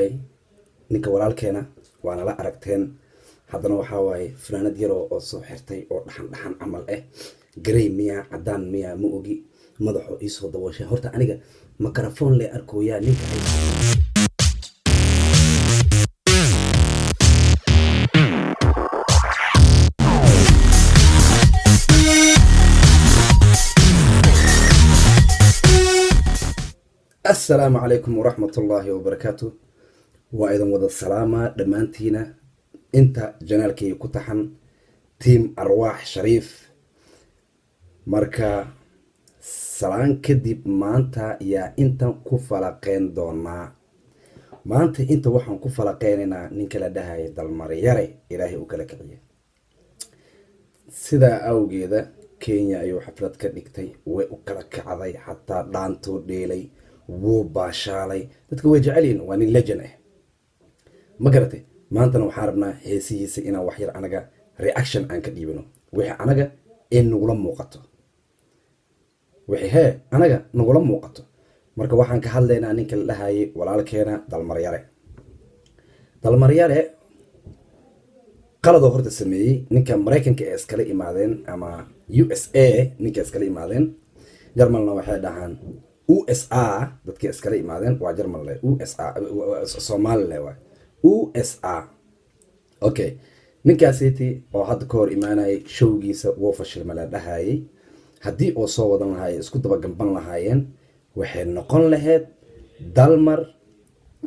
Guy, ninka walaalkeena waana la aragteen. Haddana waxaa waaye funaanad yaroo oo soo xirtay oo dhaxan dhaxan camal ah, grey miya, cadaan miya, ma ogi. Madaxoo iisoo dabooshay. Horta aniga microphone le arkooyaa ninka ay. Assalaamu calaykum waraxmatullaahi wabarakaatu. Waa idin wada salaamaa dhammaantiina inta channelkayga ku taxan, team Arwaax Shariif. Marka salaan kadib, maanta yaa intan ku falaqeyn doonaa. Maanta inta waxaan ku falaqeynaynaa ninka la dhahaya Dalmaryare. Ilaahay u kala kiciya. Sidaa awgeeda Kenya ayuu xaflad ka dhigtay, way u kala kacday, xataa dhaantuu dheelay, wuu baashaalay. Dadka way jecelyihin, waa nin legend ah, ma garatay? Maantana waxaan rabnaa heesihiisa inaan wax yar anaga reaction aan ka dhiibano, wixii anaga in nagula muuqato, wixii hee anaga nagula muuqato. Marka waxaan ka hadlaynaa ninka la dhahayay walaalkeena Dalmaryare. Dalmaryare qaladoo horta sameeyey. Ninka Maraykanka ee iskala imaadeen ama USA ninka iskala imaadeen, Jarmalna waxay dhahaan USA. Dadka iskala imaadeen waa Jarmal le, USA Soomali le, waay USA. Okay, ninkaasiti oo hadda ka hor imaanayay showgiisa wuu fashilma la dhahayay. Haddii oo soo wadan lahaayeen, isku dabagamban lahaayeen, waxay noqon lahayd Dalmar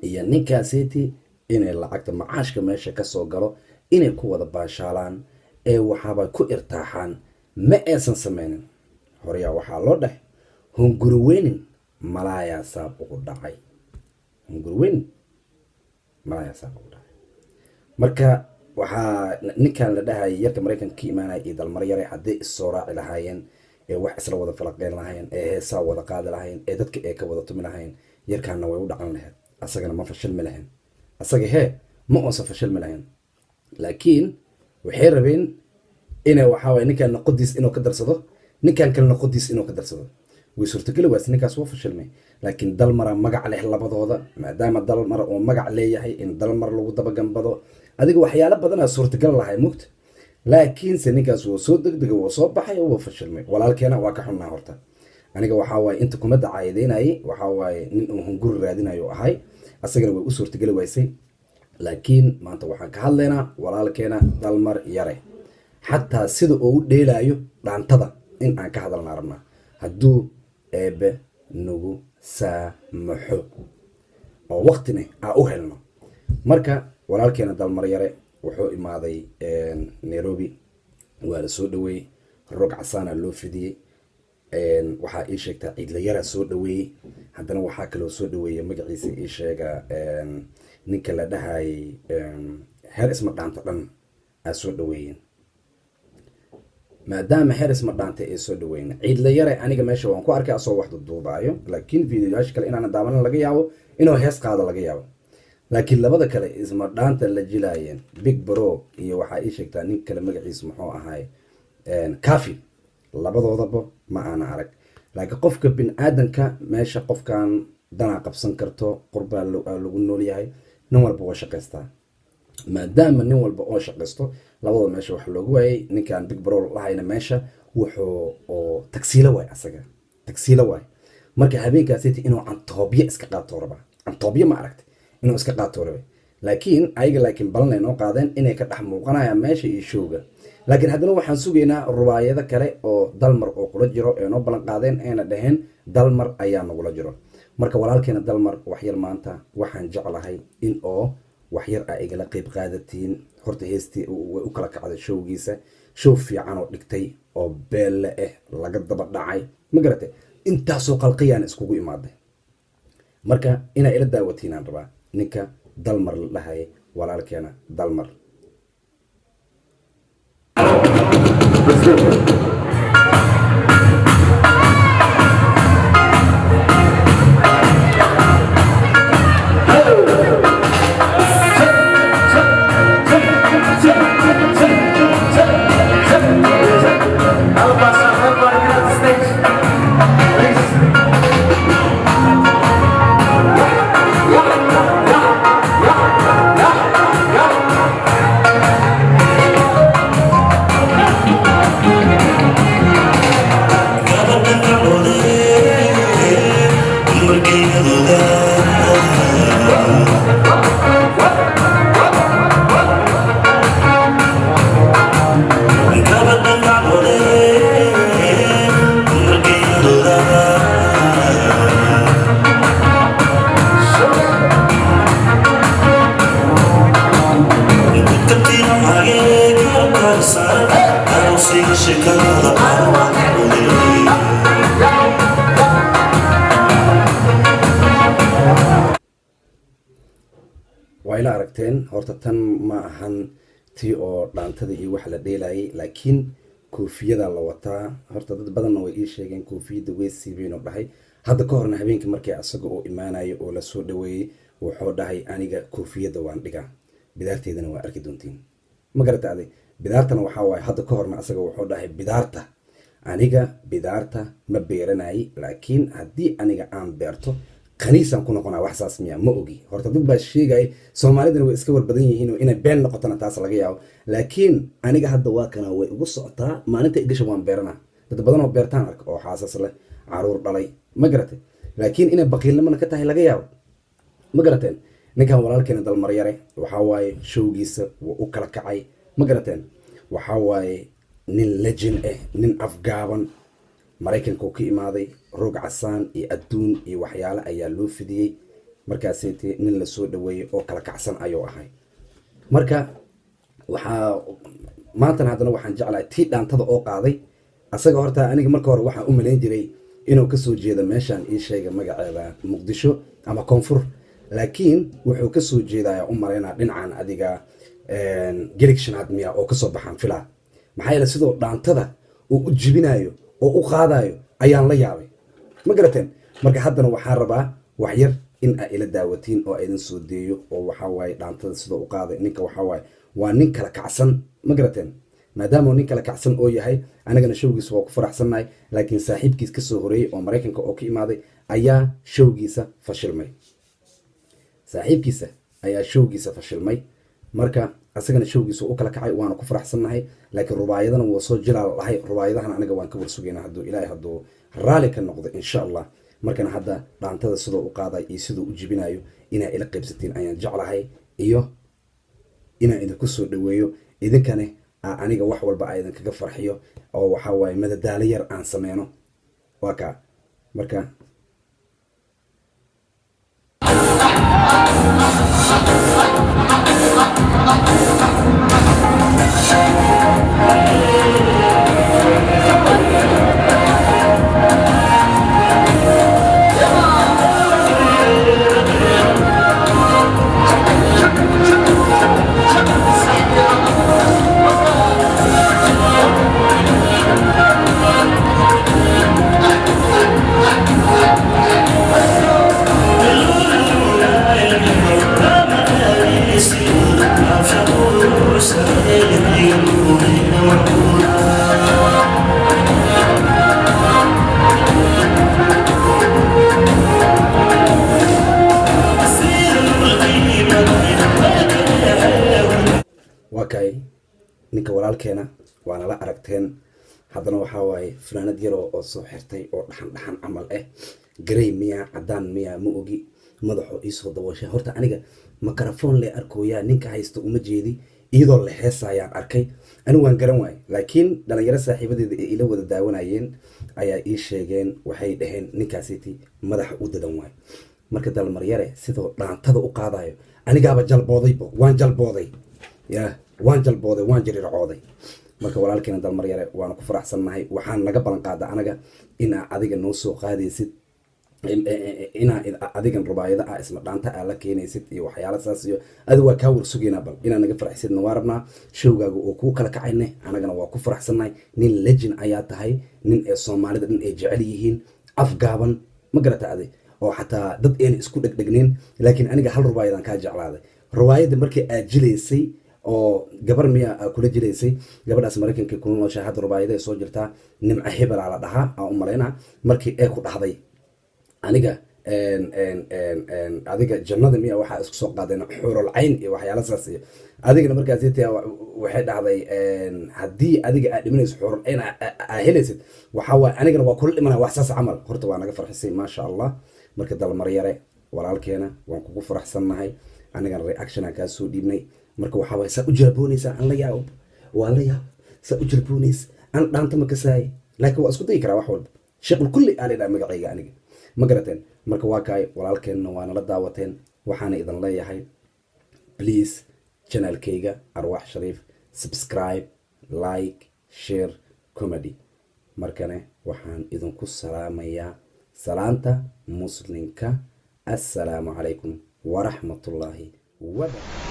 iyo ninkaasiti inay lacagta macaashka meesha kasoo galo inay ku wada baashaalaan ee waxaaba ku irtaaxaan. Ma aysan sameynin. Horeyaa waxaa loo dheh: "Hunguriweynin malaayaa saab ugu dhacay, hunguriweynin malaayaa saab ugu dhacay." Marka waxaa ninkan la dhahayay yarka Maraykanka ka imaanaya iyo Dalmaryare hadday issoo raaci lahaayeen ee wax isla wada falaqeyn lahaayeen ee heesaa wada qaadi lahaayeen ee dadka ee ka wada tumi lahaayeen, yarkaana way u dhacan lahayd, asagana ma fashilmi lahayn. Asaga hee ma uusan fashilmi lahayn. Laakiin waxay rabeen inay waxaa waye ninkan noqodiis inuu ka darsado, ninkan kale noqodiis inuu ka darsado. Way suurtageli waayse, ninkaas wuu fashilmay. Laakiin Dalmara magac leh labadooda. Maadaama Dalmar uu magac leeyahay, in Dalmar lagu dabagambado, adiga waxyaalo badanaa suurtagal lahay mugta. Laakiinse ninkaas wuu soo degdegay, wuu soo baxay, wuu fashilmay. Walaalkeena waa ka xunnaa. Horta aniga waxaa waaye inta kuma dacaayadeynayay. Waxaa waaye nin uu hunguri raadinayo ahay, asagana way u suurtageli waysay. Laakiin maanta waxaan ka hadlaynaa walaalkeena Dalmar Yare, xataa sida uu u dheelaayo dhaantada in aan ka hadalnaa rabnaa, hadduu Eebe nagu saamaxo oo waqtina aa u helno. Marka walaalkeena Dalmar Yare wuxuu imaaday Nairobi, waa la soo dhaweeyey, rog casaana loo fidiyey. Waxaa ii sheegtaa Ciidla Yaraa soo dhaweeyey. Haddana waxaa kaloo soo dhaweeyey, magaciisa ii sheega, ninka la dhahayay Heer Isma Dhaanto dhan aa soo dhaweeyeen. Maadaama Heer Isma Dhaantay ay soo dhaweeyeen Ciidla Yare, aniga meesha waan ku arkay asoo wax duduubaayo, laakiin videoyaasha kale inaana daawanan laga yaabo, inuu hees qaado laga yaabo. Laakiin labada kale Isma Dhaanta la jilaayeen, Big Bro iyo waxaa ii sheegtaa nin kale magaciisa muxuu ahaay, Cafi, labadoodaba ma aana arag. Laakiin qofka bin aadanka meesha qofkan danaa qabsan karto, qurbaa lagu nool yahay, nin walba waa shaqaystaa. Maadaama nin walba oo shaqaysto, labadooda meesha waxa loogu waayay ninkan Big Bro lahayna meesha wuxuu oo tagsiilo waay, asaga tagsiilo waay. Marka habeenkaasiti inuu cantoobyo iska qaato rabaa, cantoobyo ma aragtay, inuu iska qaato rabay. Laakiin ayaga laakiin balan ay noo qaadeen inay ka dhex muuqanayaan meesha iyo showga. Laakiin haddana waxaan sugaynaa rubaayado kale oo Dalmar oo kula jiro ee noo ballan qaadeen, ayna dhaheen Dalmar ayaa nagula jiro. Marka walaalkeena Dalmar waxyar maanta waxaan jeclahay in oo waxyar a igala qeyb qaadatiin. Horta heestii way u kala kacday showgiisa, show fiican oo dhigtay oo beelle ah laga daba dhacay, ma garatay? Intaasoo qalqiyaan iskugu imaaday. Marka inaa ila daawatiinaan rabaa ninka Dalmar la dhahayay, walaalkeena Dalmar. Let's go. Everybody get up the stage. Please. Waa ila aragteen. Horta tan ma ahan tii oo dhaantada iyo wax la dheelayay, laakiin koofiyada la wataa. Horta dad badanna way ii sheegeen koofiyadda way siibeen oo dhahay. Hadda ka horna habeenkii markii asaga oo imaanayo oo lasoo dhaweeyey, wuxuu dhahay: "Aniga koofiyadda waan dhigaa, bidaarteydana waa arki doontiin." Ma garata aday? Bidaartana waxaa waaye, hadda ka horna asaga wuxuu dhahay: "Bidaarta aniga bidaarta ma beeranayay, laakiin haddii aniga aan beerto khaniisaan ku noqonaa." Wax saas miya ma ogi. Horta dad baa sheegaya, Soomaalidana way iska warbadan yihiin oo inay been noqotona taas laga yaabo, laakiin aniga hadda waa kana, way igu socotaa. Maalinta igasha waan beeranaa. Dad badan oo beertaan arka oo xaasas leh, caruur dhalay, ma garatay? Laakiin inay baqiilnimona ka tahay laga yaabo. Ma garateen? Ninkan walaalkeena Dalmaryare waxaa waaye showgiisa wuu u kala kacay. Ma garateen? Waxaa waaye nin legend ah, nin afgaaban, Maraykanka uu ka imaaday. Roog casaan iyo adduun iyo waxyaale ayaa loo fidiyey. Markaasete nin lasoo dhaweeyey oo kala kacsan ayuu ahay. Marka waxaa maantana haddana waxaan jeclahay tii dhaantada oo qaaday asaga. Horta aniga marka hore waxaan u malayn jiray inuu kasoo jeedo meeshaan ii sheega magaceeda, Muqdisho ama Koonfur, laakiin wuxuu kasoo jeedaya u malaynaa dhinacan adiga Gelig Shanaad miya oo kasoo baxaan filaa. Maxaa yeele sidoo dhaantada uu u jibinayo oo u qaadayo ayaan la yaabay. Ma garateen? Marka haddana waxaan rabaa wax yar in aa ila daawatiin oo idin soo deeyo, oo waxaa waaye dhaantada sidoo u qaaday ninka. Waxaa waaye waa nin kala kacsan. Ma garateen? Maadaama uu nin kala kacsan oo yahay, anagana showgiisa waa ku faraxsannahay, laakiin saaxiibkiis kasoo horeeyey oo Maraykanka oo ka imaaday ayaa showgiisa fashilmay. Saaxiibkiisa ayaa showgiisa fashilmay. Marka asagana showgiisa u kala kacay, waana ku faraxsannahay, laakiin rubaayadana wuu soo jilaal dhahay. Rubaayadahana aniga waan ka warsugaynaa hadduu Ilaahay hadduu raali ka noqdo, insha Allah. Markana hadda dhaantada sidoo u qaaday iyo siduu u jibinayo inaa ila qaybsatiin ayaan jeclahay, iyo inaan idinku soo dhaweeyo idinkane aniga wax walba aa idinkaga farxiyo, oo waxaa waaye madadaalo yar aan sameyno. Waa kaa marka. Waa kay ninka walaalkeena, waana la aragteen. Haddana waxaa waaye funaanad yaroo oo soo xirtay oo dhaxan dhaxan camal ah, garey miya, cadaan miya, ma ogi. Madaxoo iisoo dabooshay. Horta aniga microphone le arkooyaa, ninka haysta uma jeedi. Iyadoo la heesayaan arkay, anigu waan garan waayey, laakiin dhalinyaro saaxiibadeeda ee ila wada daawanayeen ayaa ii sheegeen. Waxay dhaheen ninkaasiti madaxa u dadan waay. Marka Dalmaryare sidoo dhaantada u qaadayo, anigaaba jalboodaybo, waan jalbooday ya, waan jalbooday, waan jirircooday. Marka walaalkeena Dalmaryare waana ku faraxsannahay. Waxaan naga ballan qaada anaga inaa adiga noo soo qaadaysid, inaa adigan rubaayada ah isla dhaanta aa la keenaysid iyo waxyaala saas iyo adi waa kaa warsugaynaa. Bal inaa naga farxisidna waa rabnaa. Showgaaga oo kuu kala kacayne, anagana waa ku faraxsannahay. Nin legend ayaa tahay, nin ee Soomaalida dhan ay jecel yihiin, afgaaban. Ma garata adi? Oo xataa dad ayna isku dhegdhegnayn. Laakiin aniga hal rubaayadaan kaa jeclaaday, rubaayadda markii aad jilaysay oo gabar miya aa kula jilaysay, gabadhaas Maraykanka kula nooshahay. Hadda rubaayada ay soo jirtaa, Nimco Hebelaa la dhahaa aan u malaynaa. Markii ee ku dhahday aniga Adiga jannada miya waxaa isku soo qaadeen, xuurul cayn iyo waxyaala saas. Iyo adigana markaas tia waxay dhahday, haddii adiga aad dhimanayso, xuurul cayn aa helaysid, waxaa waaye anigana waa kula dhimanaya, wax saas camal. Horta waa naga farxisay, maasha Allah. Marka Dalmaryare walaalkeena, waan kugu faraxsannahay. Anigana reaction aan kaa soo dhiibnay. Marka waxaa waaye, saa u jalboonaysaa aan la yaabo, waa la yaab, saa u jalboonaysa. Aan dhaanta ma kasaay, laakiin waa isku dayi karaa wax walba. Sheekul kulli aa laydhaha magacayga aniga, ma garateen? Marka waa kaay, walaalkeenna waa nala daawateen. Waxaana idin leeyahay, please, channelkayga Arwaax Shariif subscribe, like, share, comedy. Markane waxaan idinku salaamayaa salaanta muslimka: assalaamu calaykum waraxmatullaahi wabarakatu.